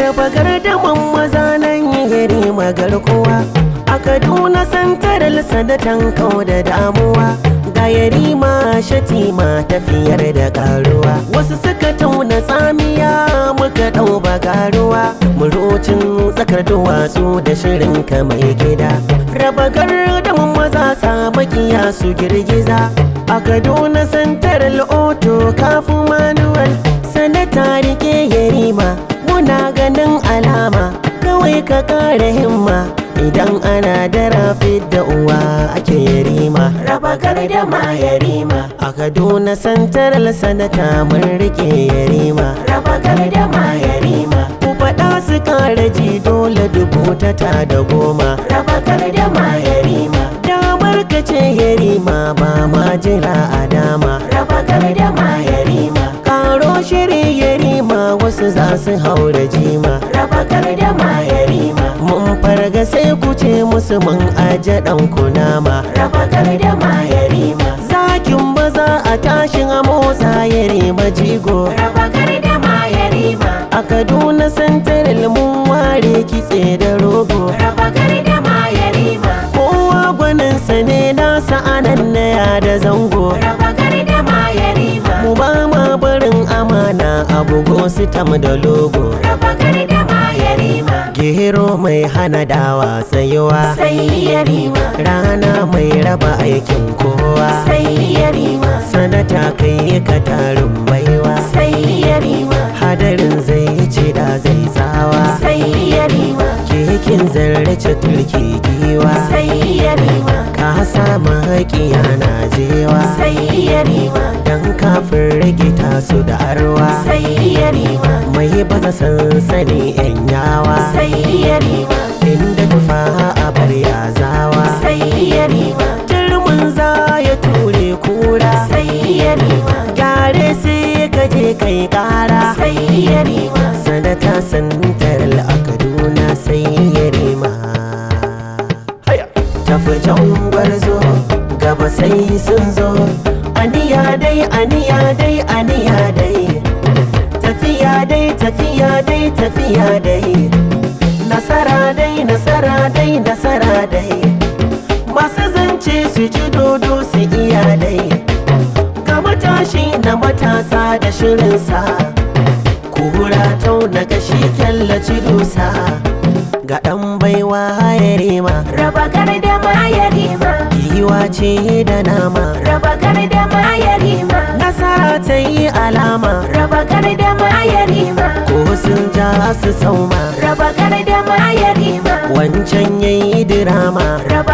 Raba gardaman maza nan Yarima garkuwa. A Kaduna Santaral sanatan kau da damuwa. Ga Yarima Shatima tafiyar da karuwa. Wasu suka tauna tsamiya muka ɗau bagaruwa. Murocin tsakar duwatsu da shirin ka mai gida. Raba gardaman maza makiya su girgiza. A Kaduna Santaral auto kafin manual. Sanata rike Yarima muna ganin alama. Kawai ka kara himma idan ana da rafi da uwa ake Yarima. Raba gardama Yarima. A Kaduna Santaral sanata mun rike Yarima. Raba gardama Yarima. Ku faɗa su kara ji dole dubu ta da goma. Raba gardama Yarima. Damar ka ce Yarima ba ma jira a dama. Raba gardama Yarima. Karo shiri Yarima wasu za su haura jima. Raba gardama Yarima. Mun farga sai ku ce musu mun aje ɗan kunama. Raba gardama Yarima. Zakin maza a tashin a motsa Yarima jigo. Raba gardama Yarima. A Kaduna Santaral mun ware kitse da rogo. Raba gardama Yarima. Kowa gwaninsa ne nasa anan na ya da zango. Raba gardama Yarima. Mu ba ma barin amana a bugo sitam da logo. Raba gardama Yarima. Gero mai hana dawa tsayuwa. Sai Yarima. Rana mai raba aikin kowa. Sai Yarima. Sanata kai ka tarin baiwa. Sai Yarima. Hadarin zai ce da zai tsawa. Sai Yarima. Kekin zarrace tulki giwa. Sai Yarima. Ka samu haƙiya na jewa. Sai Yarima. Dan kafin rage tasu da arwa. Sai Yarima. Mai baza sansani yan yawa. Sai Yarima. Inda tufa a bar yazawa. Sai Yarima. Turmin za ya ture kura. Sai Yarima. Gyare sai ka je kai kara. Sai Yarima. Sanata Santaral a Kaduna sai Yarima. Tafi can gwarzo gaba sai sun zo. Aniya dai aniya dai aniya dai. Tafiya dai tafiya dai tafiya dai. Nasara dai nasara dai nasara dai. Masu zance su ji dodo su iya dai. Ga matashi na matasa da shirinsa. Kura tauna gashi kyallaci dusa. Ga ɗan baiwa Yarima. Raba gardama Yarima. Giwa ce da nama. Raba gardama Yarima. Nasara ta yi alama. Raba gardama Yarima. Ko sun ja su sauma. Raba gardama Yarima. Wancan yayi dirama. Raba